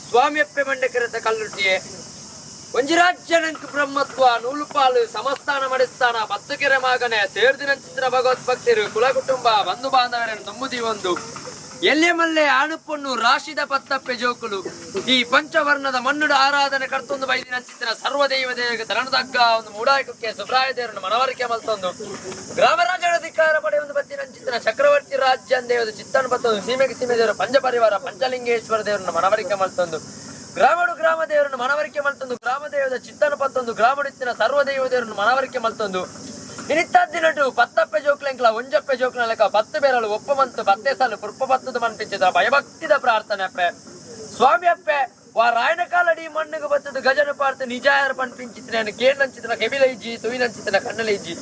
ಸ್ವಾಮಿಯಪ್ಪೆ ಮಂಡಕರತ ಕಲ್ಲುಟ್ಟಿಯೇ ಒಂಜಿ ರಾಜ್ಯ ನಂಕ್ ಬ್ರಹ್ಮತ್ವ ನೂಲುಪಾಲು ಸಮಸ್ಥಾನ ಮಡಿಸ್ಥಾನ ಪತ್ತುಕೆರೆ ಮಾಗನೆ ಸೇರ್ದಿನಂಚಿತ್ರ ಭಗವತ್ ಭಕ್ತರು ಕುಲ ಕುಟುಂಬ ಬಂಧು ಬಾಂಧವರನ್ನು ತುಂಬುದಿ ಒಂದು ಎಲ್ಲೆ ಮಲ್ಲೆ ಆಣುಪೊಣ್ಣು ರಾಶಿದ ಪತ್ತಪ್ಪೆ ಜೋಕುಲು ಈ ಪಂಚವರ್ಣದ ಮಣ್ಣುಡ ಆರಾಧನೆ ಕರ್ತೊಂದು ಬೈದಿನಂಚಿತ್ತಿನ ಸರ್ವ ದೈವ ದೇವಿಗೆ ತರಣದಗ್ಗ ಒಂದು ಮೂಡಾಯಕಕ್ಕೆ ಸುಬ್ರಾಯ ದೇವರನ್ನು ಮನವರಿಕೆ ಮಲ್ತೊಂದು ಗ್ರಾಮರಾಜನ ಅಧಿಕಾರ ಪಡೆಯುವುದು ಬತ್ತಿನಂಚಿತ್ತಿನ ಚಕ್ರವರ್ತಿ ರಾಜ್ಯ ದೇವದ ಚಿತ್ತನ್ನು ಬತ್ತೊಂದು ಸೀಮೆಗೆ ಸೀಮೆ ದೇವರ ಪಂಚಪರಿವಾರ ಪಂಚಲಿಂಗೇಶ್ವರ ದೇವರನ್ನು ಮನವರಿಕೆ ಮಲ್ತೊಂದು ಗ್ರಾಮಡು ಗ್ರಾಮ ದೇವರನ್ನು ಮನವರಿಕೆ ಮಲ್ತೊಂದು ಗ್ರಾಮ ದೇವದ ಚಿತ್ತನು ಪತ್ತೊಂದು ಗ್ರಾಮಡಿತ್ತಿನ ಸರ್ವ ದೈವ ದೇವರನ್ನು ಮನವರಿಕೆ ಮಲ್ತೊಂದು ಇನಿತ್ತದ್ದಿನಟು ಪತ್ತಪ್ಪೆ ಜೋಕ್ಲೆಂಕ್ಲ ಒಂಜಪ್ಪೆ ಜೋಕ್ಲ ಲೆಕ್ಕ ಪತ್ತು ಬೇರಳು ಒಪ್ಪ ಮಂತು ಪತ್ತೆ ಸಾಲು ಪುರ್ಪ ಪತ್ತದ ಮನ್ಪಿಂಚಿದ ಭಯಭಕ್ತಿದ ಪ್ರಾರ್ಥನೆ ಅಪ್ಪೆ. ಸ್ವಾಮಿ ಅಪ್ಪೆ, ವಾ ರಾಯನ ಕಾಲಡಿ ಮಣ್ಣುಗೆ ಬತ್ತದ ಗಜನ ಪಾರ್ತ ನಿಜಾಯರ ಪನ್ಪಿಂಚಿತ್ರ ಕೇಳಂಚಿತ್ರ ಕೆಬಿಲ ಇಜ್ಜಿ ತುಯಿನಂಚಿತ್ರ ಕಣ್ಣಲ ಇಜ್ಜಿ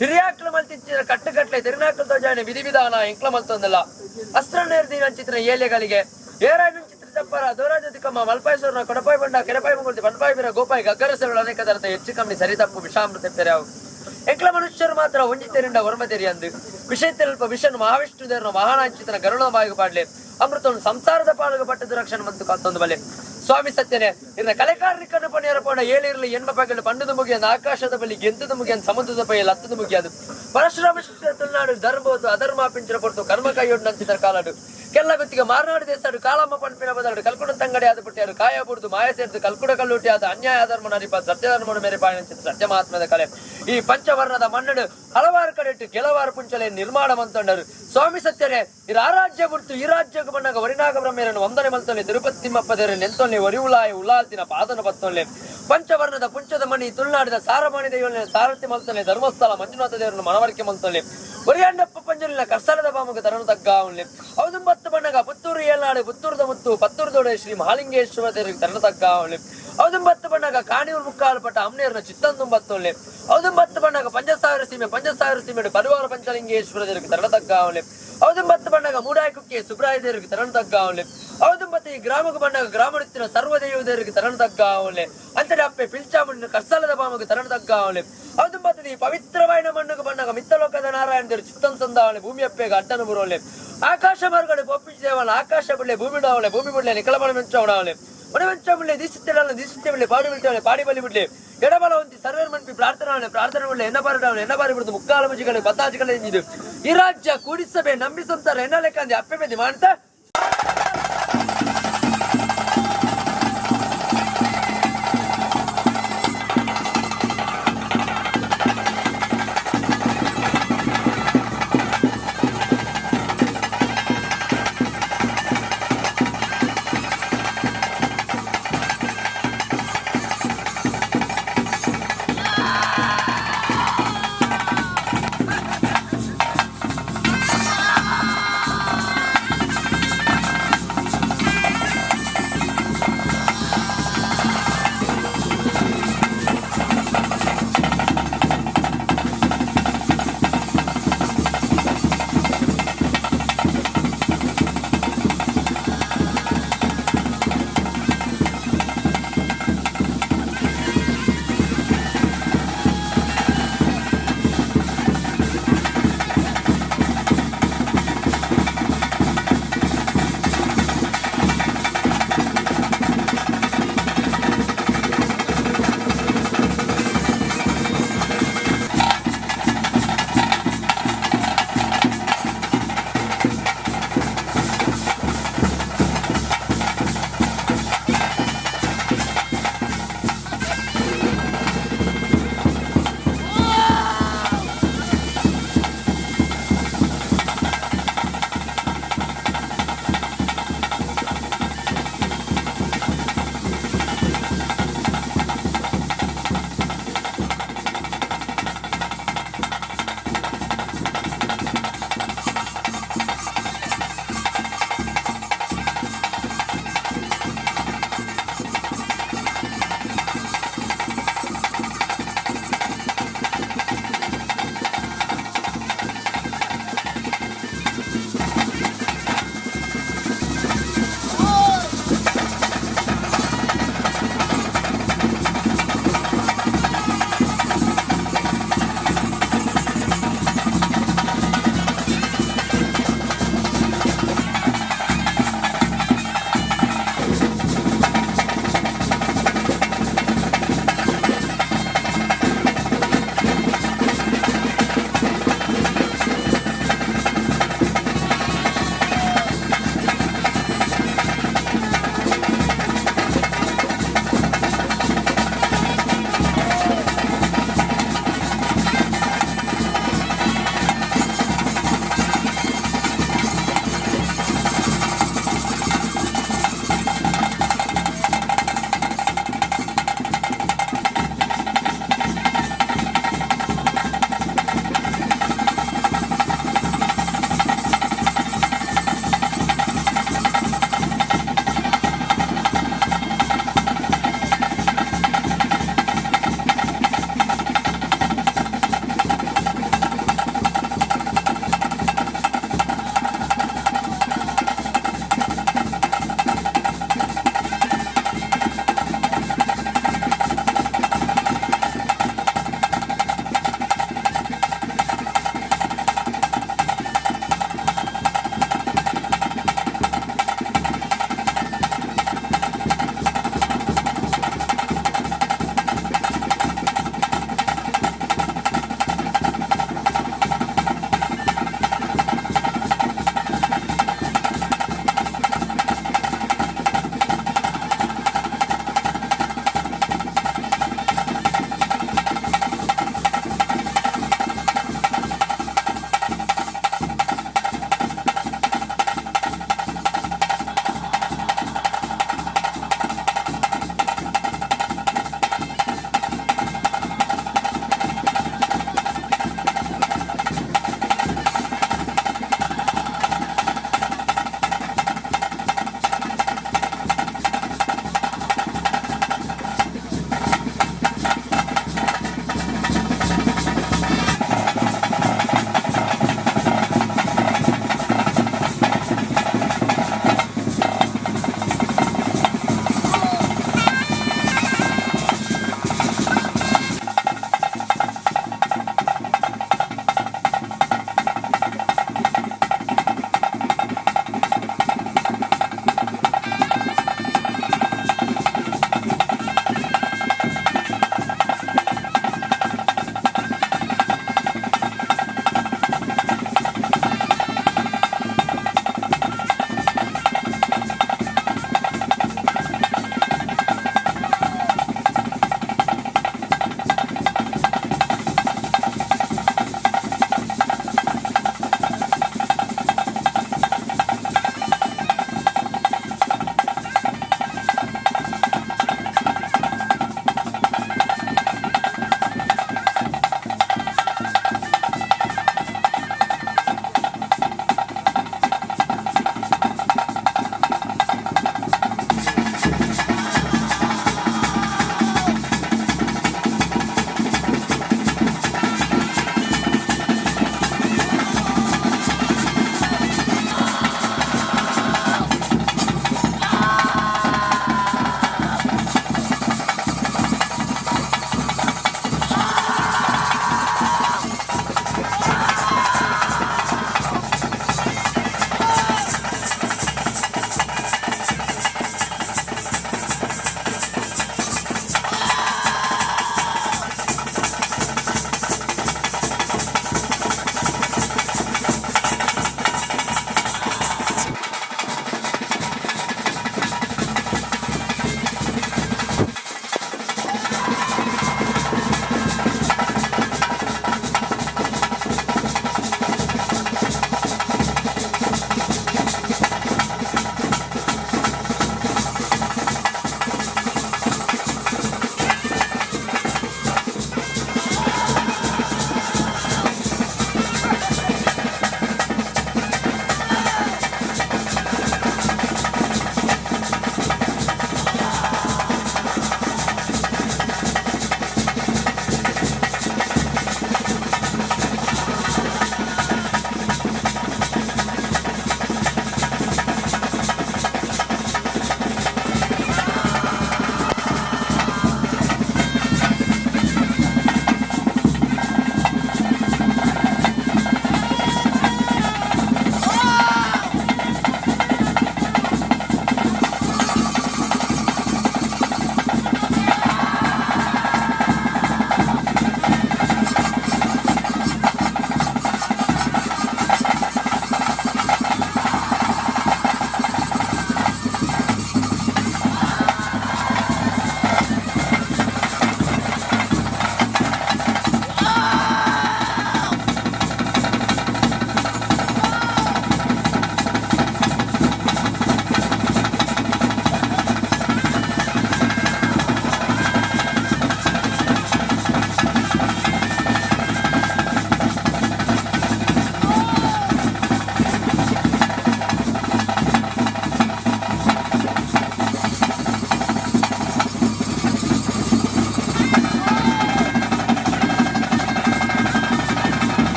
ಹಿರಿಯಾಕ್ಲು ಮಲ್ತಿಂಚಿನ ಕಟ್ಟುಕಟ್ಲೆ ತಿರುನಾಕ್ಲು ತೋಜಾಣೆ ವಿಧಿ ವಿಧಾನ ಎಂಕ್ಲ ಮಲ್ತೊಂದಲ್ಲ ಅಸ್ತ್ರ ನೇರ್ದಿನಂಚಿತ್ರ ಏಲೆಗಳಿಗೆ ಏರಾಯನಂಚಿತ್ರ ಚಪ್ಪರ ದೋರಾಜತಿಕಮ್ಮ ಮಲ್ಪಾಯಸೂರ್ನ ಕೊಡಪಾಯಿ ಬಂಡ ಕೆರಪಾಯಿ ಮುಂಗುರ್ತಿ ಬಂಡಪಾಯಿ ಬೀರ ಗೋಪಾಯಿ ಗಗ್ಗರ ಸೇವಳ ಅನೇಕ ತರತ ಹೆಚ್ಚು ಕಮ್ಮಿ ಸರಿ ತಪ್ಪು ವಿಷಾಮೃತ ಪೆರಾವು ಎಂಕ್ಲ ಮನುಷ್ಯರು ಮಾತ್ರ ಒಂಜಿ ತೆರಿಂಡ ಒರ್ಮ ತೆರಿ ಅಂದು ವಿಷಯ ತೆರಲ್ಪ ವಿಷನು ಮಹಾವಿಷ್ಣು ದೇವರನ್ನು ಮಹಾನಾಂಚಿತನ ಗರುಡ ಬಾಯಿಗೆ ಪಾಡ್ಲೆ ಅಮೃತವನ್ನು ಸಂಸಾರದ ಪಾಲುಗೆ ಪಟ್ಟದ ರಕ್ಷಣೆ ಮತ್ತು ಕಾತ್ತೊಂದು ಬಲೆ. ಸ್ವಾಮಿ ಸತ್ಯನೇ, ಇನ್ನ ಕಲೆಕಾರನಿಕನ್ನು ಪಣಿಯರ ಪೋಣ ಏಳಿರಲಿ ಎನ್ಮ ಪಗಲು ಪಂಡದ ಮುಗಿಯಂದು ಆಕಾಶದ ಬಳಿ ಗೆಂತದ ಮುಗಿಯಂದು ಸಮುದ್ರದ ಪೈಯಲ್ಲಿ ಹತ್ತದ ಮುಗಿಯದು ಪರಶುರಾಮ ತುಳುನಾಡು ಧರ್ಮವತ್ತು ಅಧರ್ಮ ಪಿಂಚರ ಪೊರ್ತು ಕರ್ಮ ಕೈಯೊಡ್ಡು ನಂಚಿತರ ಕಾಲಾಡು ಕೆಲ್ಲ ಗೊತ್ತಿಗೆ ಮಾರನಾಡು ದೇಸಾಡು ಕಾಳಮ್ಮ ಪನ್ಪಿನ ಬದಲಾಡು ಕಲ್ಕುಡ ತಂಗಡಿ ಆದ ಪುಟ್ಟಿಯಾರು ಕಾಯ ಬುಡ್ದು ಮಾಯ ಸೇರ್ದು ಕಲ್ಕುಡ ಕಲ್ಲುಟಿ ಆದ ಅನ್ಯಾಯ ಧರ್ಮ ನರಿಪ ಸತ್ಯಧರ್ಮನ ಮೇರೆ ಪಾಯಣಿಸಿದ ಸತ್ಯ ಮಹಾತ್ಮದ ಕಲೆ. ಈ ಪಂಚವರ್ಣದ ಮಣ್ಣಡು ಹಲವಾರು ಕಡೆ ಇಟ್ಟು ಕೆಲವಾರು ಪುಂಚಲೆ ನಿರ್ಮಾಣ ಮಂತೊಂಡರು. ಸ್ವಾಮಿ ಸತ್ಯನೇ, ಇರ ರಾಜ್ಯ ಬಿಡ್ತು ಈ ರಾಜ್ಯಕ್ಕೆ ಬಂದಾಗ ವರಿನಾಗ ಬ್ರಹ್ಮೇರನ್ನು ವಂದನೆ ಮಲ್ತೊಲ್ಲೆ ತಿರುಪತಿ ತಿಮ್ಮಪ್ಪ ದೇವರ ನೆಂತೊಲ್ಲೆ ಒರಿವುಲಾಯ ಉಲ್ಲಾಲ್ತಿನ ಪಾದನ ಪತ್ತೊಲ್ಲೆ ಪಂಚವರ್ಣದ ಪುಂಚದ ಮಣಿ ತುಳುನಾಡಿದ ಸಾರಮಣಿ ದೇವರನ್ನ ಸಾರಥಿ ಮಲ್ತೊಲ್ಲೆ ಧರ್ಮಸ್ಥಳ ಮಂಜುನಾಥ ದೇವರನ್ನು ಮನವರಿಕೆ ಮಲ್ತೊಲ್ಲೆ ಒರಿಯಣ್ಣಪ್ಪ ಪಂಜಲಿನ ಕರ್ಸಲದ ಬಾಮುಗ ತರನು ತಗ್ಗಾವನ್ಲೆ ಅವದುಂಬತ್ತು ಬಣ್ಣಗ ಪುತ್ತೂರು ಏಲ್ನಾಡು ಪುತ್ತೂರದ ಮುತ್ತು ಪತ್ತೂರುದೊಡೆ ಶ್ರೀ ಮಹಾಲಿಂಗೇಶ್ವರ ದೇವರಿಗೆ ತರನು ತಗ್ಗಾವನ್ಲೆ ಅವದುಂಬತ್ತು ಬಣ್ಣಗ ಕಾಣಿಯೂರು ಮುಕ್ಕಾಲು ಪಟ್ಟ ಅಮ್ನೇರ್ನ ಚಿತ್ತಂದುಂಬತ್ತೊಲ್ಲೆ ಅವದುಂಬತ್ತು ಬಣ್ಣಗ ಪಂಚಸಾವಿರ ಸೀಮೆ ಪಂಚಸಾವಿರ ಸೀಮೆ ಪರಿವಾರ ಪಂಚಲಿಂಗೇಶ್ವರ ದೇವರಿಗೆ ತರನು ತಗ್ಗಾವನ್ಲೆ ಅವದುಂಬತ್ತು ಬಣ್ಣಗ ಮೂಡಾಯಕುಕ್ಕೆ ಸುಬ್ರಾಯ ದೇವರಿಗೆ ತರನು ತಗ್ಗಾವನ್ಲೆ ಅವದುಂಬತ್ತು ಈ ಗ್ರಾಮಕ್ಕೆ ಬಣ್ಣಗ ಗ್ರಾಮಡಿತ್ತಿನ ಸರ್ವ ದೈವ ದೇವರಿಗೆ ತರನು ತಗ್ಗಾವನ್ಲೆ ಅಂತಡೆ ಅಪ್ಪೆ ಪಿಲ್ಚಾಮುಂಡಿನ ಕರ್ಸಲದ ಬಾಮಗ ತರನು ತಗ್ಗಾವನ್ಲೆ ಅವದುಂಬತ್ತು ಈ ಪವಿತ್ರವಾಯಿನ ಮಣ್ಣುಗೆ ಬಣ್ಣಗ ಮಿತ್ತಲೋಕದ ನಾರಾಯಣ ದೇವರು ಚಿತ್ತನ್ ಸಂದಾವಳೆ ಭೂಮಿ ಅಪ್ಪೆಗ ಅಡ್ಡನ ಬುರೋಲೆ ಆಕಾಶ ಮಾರ್ಗಡೆ ಪೊಪ್ಪಿಸಿ ದೇವಲ ಆಕಾಶ ಬಿಡ್ಲೆ ಭೂಮಿ ಡಾವಳೆ ಭೂಮಿ ಬಿಡ್ಲೆ ನಿಕಲಬಲ ಮೆಂಚವಡಾವಳೆ ಮನೆ ಮೆಂಚ ದಿಸಿತ್ತೇಳಲ್ಲ ದಿಸಿತ್ತೆ ಬಿಡ್ಲೆ ಪಾಡು ಬಿಡ್ತೇವಳೆ ಪಾಡಿ ಬಲಿ ಬಿಡ್ಲೆ ಎಡಬಲ ಹೊಂದಿ ಸರ್ವೇರ್ ಮನ್ಪಿ ಪ್ರಾರ್ಥನೆ ಪ್ರಾರ್ಥನೆ ಬಿಡ್ಲೆ ಎನ್ನ ಬಾರಿ ಡಾವಳೆ ಎನ್ನ ಬಾರಿ ಬಿಡುದು ಮುಕ್ಕಾಲ ಮುಜಿಗಳು ಬತ್ತಾಜಿಗಳ ಇದು ಈ ರಾಜ್ಯ ಕೂಡಿಸಬೆ ನಂಬಿ ಸಂಸಾರ ಎನ್ನ ಲೆಕ್ಕಂದಿ ಅಪ್ಪೆ ಮೆದಿ ಮಾಡ್ತಾ.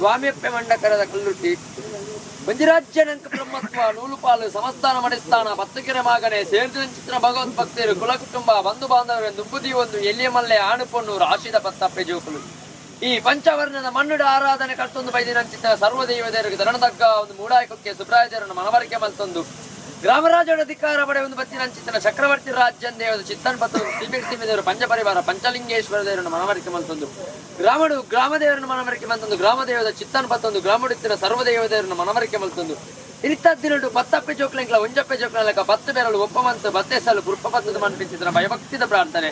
ಸ್ವಾಮಿಯಪ್ಪೆ ಮಂಡಕರದ ಕಲ್ಲುಟ್ಟಿ ಒಂಜಿ ನಂಕ ಬ್ರಹ್ಮತ್ವ ನೂಲುಪಾಲು ಸಮಸ್ಥಾನ ಮಡಿಸ್ಥಾನ ಪತ್ತುಕೆರೆ ಮಾಗಣೆ ಸೇರ್ದಿನಂಚಿತ್ತಿನ ಭಗವತ್ ಭಕ್ತರು ಕುಲ ಕುಟುಂಬ ಬಂಧು ಬಾಂಧವರು ದುಂಬುದಿ ಒಂದು ಎಲ್ಲಿಯ ಮಲ್ಲೆ ಆಣು ಪೊಣ್ಣು ರಾಶಿದ ಪತ್ತಪ್ಪೆ ಜೋಕುಲು. ಈ ಪಂಚವರ್ಣದ ಮಣ್ಣುಡ ಆರಾಧನೆ ಕರ್ತೊಂದು ಬೈದಿನಂಚಿತ್ತಿನ ಸರ್ವ ದೈವದೇವರಿಗೆ ದರಣದಗ್ಗ ಒಂದು ಮೂಡಾಯಕಕ್ಕೆ ಸುಬ್ರಾಯ ದೇವರನ್ನು ಮನವರಿಕೆ ಮಲ್ತೊಂದು ಗ್ರಾಮರಾಜರ ಅಧಿಕಾರ ಪಡೆಯುವುದು ಬತ್ತಿನಂಚಿತ್ತಿನ ಚಕ್ರವರ್ತಿ ರಾಜ್ಯಂದೇವದ ಚಿತ್ತನ್ ಪತ್ತು ಸಿಬಿರ್ ದೇವರು ಪಂಚಪರಿವಾರ ಪಂಚಲಿಂಗೇಶ್ವರ ದೇವರನ್ನು ಮನವರಿಕೆ ಮಲ್ತೊಂದು ಗ್ರಾಮಡು ಗ್ರಾಮದೇವರನ್ನು ಮನವರಿಕೆ ಮಲ್ತೊಂದು ಗ್ರಾಮದೇವದ ಚಿತ್ತನ್ ಪತ್ತೊಂದು ಗ್ರಾಮಡುತ್ತಿನ ಸರ್ವದೇವದೇವರನ್ನು ಮನವರಿಕೆ ಮಲ್ತೊಂದು ಇನಿತ್ತದ್ದಿನಡು ಪತ್ತಪ್ಪೆ ಜೋಕ್ಲೆಂಕ್ಲ ಒಂಜಪ್ಪೆ ಜೋಕ್ಲೆಂಕ ಪತ್ತು ಬೆರಳು ಒಪ್ಪಮಂತು ಬತ್ತೆಸಲು ಕೃಪ ಪತ್ತದ ಮನ್ಪಿಸಿದ್ರ ಭಯಭಕ್ತಿದ ಪ್ರಾರ್ಥನೆ.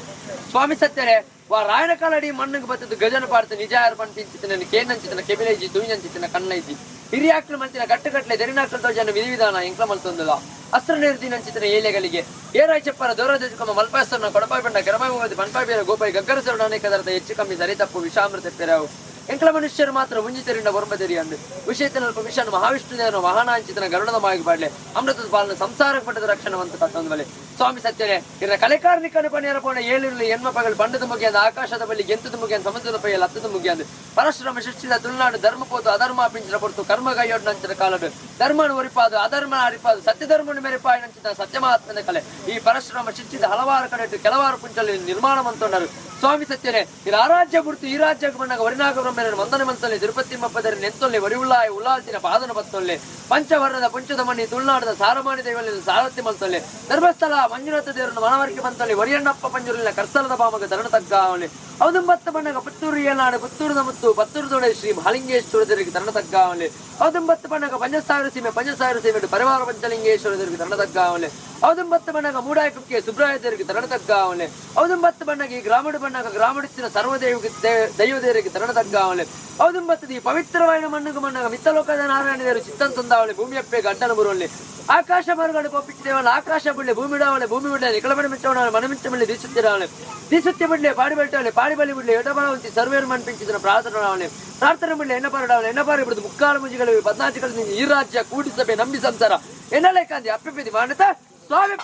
ಸ್ವಾಮಿ ಸತ್ಯರೇ, ವಾ ರಾಯಣ ಕಾಲಡಿ ಮಣ್ಣಿಗೆ ಬತ್ತದ ಗಜನ ಪಾಡ್ತು ನಿಜ ಯಾರು ಪನ್ಪಿಂಚಿತ್ತಿನ ಕೇನಂಚಿತ್ತಿನ ಕೆಬಿಲೈಜಿ ತುಯಿನಂಚಿತ್ತಿನ ಕಣ್ಣೈಜಿ ಹಿರಿಯಾಕ್ಲು ಮಲ್ತಿನ ಕಟ್ಟುಕಟ್ಲೆ ದೆರಿನಾಕ್ಲು ತೋಜನ ವಿಧಿ ವಿಧಾನ ಎಂಕ್ಲ ಮಲ್ತೊಂದುಲ ಅಸ್ತ್ರ ನಿರ್ದಿನಂಚಿತ್ತಿನ ಏಲೆಗಳಿಗೆ ಏರಾಯ್ ಚಪ್ಪರ ದೋರಜಕಮ ಮಲ್ಪಾಸರನ ಕೊಡಪಾಯಿ ಬಂಡ ಗರಮಾಯಿ ಮುಗದಿ ಪನ್ಪಾಯಿ ಬೇರೆ ಗೋಪಾಯಿ ಗಗ್ಗರಸರು ಅನೇಕ ಹೆಚ್ಚು ಕಮ್ಮಿ ಸರಿ ತಪ್ಪು ವಿಷಾಮೃತ ಪೆರಾವು ಎಂಕ್ಲ ಮನುಷ್ಯರು ಮಾತ್ರ ಮುಂಜಿತರಿಂದ ಹೊರಬದಿರಿ ಅಂದು ವಿಷಯತನಲ್ಪ ವಿಷನ್ ಮಹಾವಿಷ್ಣು ದೇವನ ವಾಹನ ಅಂಚಿತನ ಗರುಡದ ಮಾಯಿಗೆ ಬಾಡ್ಲೆ ಅಮೃತದ ಪಾಲನ ಸಂಸಾರಕ್ಕೆ ಪಟ್ಟದ ರಕ್ಷಣೆ ಅಂತ ಕತ್ತೊಂದು ಬಲೆ. ಸ್ವಾಮಿ ಸತ್ಯರೇ, ಇರ ಕಲೆಕಾರ್ನಿಕನ ಪಣಿಯರ ಪೋಣ ಏಳಿರಲಿ ಎನ್ಮ ಪಗಲ್ ಬಂಡದ ಮುಗಿಯಂದ ಆಕಾಶದ ಬಳಿ ಗೆಂತದ ಮುಗಿಯಂದ ಸಮುದ್ರದ ಪೈಯಲ್ಲಿ ಹತ್ತದ ಮುಗಿಯಂದು ಪರಶುರಾಮ ಸೃಷ್ಟಿದ ತುಳುನಾಡು ಧರ್ಮ ಪೋತು ಅಧರ್ಮ ಪಿಂಚರ ಪೊರ್ತು ಕರ್ಮ ಕೈಯೊಡ್ನಂಚಿನ ಕಾಲಡು ಧರ್ಮನು ಒರಿಪಾದು ಅಧರ್ಮ ಅರಿಪಾದು ಸತ್ಯ ಧರ್ಮನು ಮೆರಿಪಾಯಿನಂಚಿನ ಸತ್ಯಮಹಾತ್ಮನ ಕಲೆ ಈ ಪರಶುರಾಮ ಸೃಷ್ಟಿದ ಹಲವಾರು ಕಡೆ ಕೆಲವಾರು ಪುಂಚಲ್ಲಿ ನಿರ್ಮಾಣ ಮಂತೊಂಡರು. ಸ್ವಾಮಿ ಸತ್ಯನೇ, ಇದು ಆ ರಾಜ್ಯ ಬಿಡ್ತು ಈ ರಾಜ್ಯಕ್ಕೆ ಬಂದಾಗ ವರಿನಾಗ ಬ್ರಹ್ಮನ ವಂದನೆ ಮಂತೊಲ್ಲೆ ತಿರುಪತಿ ಮಪ್ಪದರೆ ನೆಂತೊಲ್ಲೆ ವರಿವುಳ್ಳಾಯ ಉಲ್ಲಾಲ್ತಿನ ಪಾದನ ಬತ್ತೊಲ್ಲೆ ಪಂಚವರ್ಣದ ಪುಂಚದ ಮಣಿ ತುಳುನಾಡದ ಸಾರಮಾಣಿ ದೇವಲಿನ ಸಾರಥಿ ಮಂತೊಲ್ಲೆ ಧರ್ಮಸ್ಥಳ ಮಂಜುನಾಥ ದೇವರನ್ನು ಮನವರಿಕೆ ಬಂತೊಲ್ಲೆ ವರಿಯಣ್ಣಪ್ಪ ಪಂಜುರಿನ ಕರ್ಸಲದ ಬಾಮಗ ಧರಣ ತಗ್ಗಾವಲೆ ಅವದುಂಬತ್ತ ಬಣ್ಣಗ ಪುತ್ತೂರು ಏನಾಡು ಪುತ್ತೂರುದ ಮುತ್ತು ಪತ್ತೂರುದೊಡೆ ಶ್ರೀ ಮಹಾಲಿಂಗೇಶ್ವರ ದೇವರಿಗೆ ತರಣ ತಗ್ಗಾವಲೆ ಅವದುಂಬತ್ತ ಬಣ್ಣಗ ಪಂಚಸಾಗರ ಸೀಮೆ ಪಂಚಸಾಗರ ಸೀಮೆ ಪರಿವಾರ ಪಂಚಲಿಂಗೇಶ್ವರ ದೇವರಿಗೆ ತರಣ ತಗ್ಗಾವಲೆ ಅವದುಂಬತ್ತ ಬಣ್ಣಗ ಮೂಡಾಯಕಕ್ಕೆ ಸುಬ್ರಾಯ ದೇವರಿಗೆ ತರಣ ತಗ್ಗಾವಲೆ ಅವದುಂಬತ್ತ ಬಣ್ಣಗ ಈ ಗ್ರಾಮಡು ಬಣ್ಣಗ ಗ್ರಾಮಡಿತ್ತಿನ ಸರ್ವದೇವಿಗೆ ದೈವದೇವರಿಗೆ ತರಣ ತಗ್ಗಾವಲೆ ಅವದುಂಬತ್ತದ ಈ ಪವಿತ್ರವಾದ ಮಣ್ಣುಗು ಮಣ್ಣಗ ಮಿತ್ತಲೋಕದ ನಾರಾಯಣ ದೇವರು ಚಿತ್ತನ್ ತಂದಾವಳೆ ಭೂಮಿಯಪ್ಪೆ ಗಡ್ಡನ ಬರುವಲ್ಲಿ ಆಕಾಶ ಮರುಗಡೆ ಪೊಪ್ಪಿಚ್ಚ ದೇವನ ಆಕಾಶ ಬುಳ್ಳೆ ಭೂಮಿ ಡಾವಳೆ ಭೂಮಿ ಬಿಡ್ಲೆ ನಿಕಲಮಣ ಮಿಚ್ಚವಣ ಮನಮಿಚ್ಚ ಬಿಡ್ಲೆ ದಿಸುತ್ತಿರಾವಳೆ ದಿಸುತ್ತಿ ಬಿಡ್ಲೆ ಪಾಡಿ ಬೆಟ್ಟವಳೆ ಪಾಡಿ ಬಲಿ ಬಿಡ್ಲೆ ಎಡಬಲವಂತಿ ಸರ್ವೇರು ಮನ್ಪಿಂಚಿದನ ಪ್ರಾರ್ಥನೆ ಪ್ರಾರ್ಥನೆ ಬಿಡ್ಲೆ ಎಣ್ಣ ಪಾರಡಾವಳೆ ಎಣ್ಣ ಪಾರಿ ಬಿಡುದು ಮುಕ್ಕಾಲು ಮುಜಿಗಳು ಪದ್ನಾಚಿಗಳು ಈ ರಾಜ್ಯ ಕೂಡಿ ಸಭೆ ನಂಬಿ ಸಂಸಾರ ಎನ್ನಲೇಕಾಂತಿ ಅಪ್ಪಿಪಿದಿ ಮಾನ್ಯತ ಸ್ವಾಮಿ.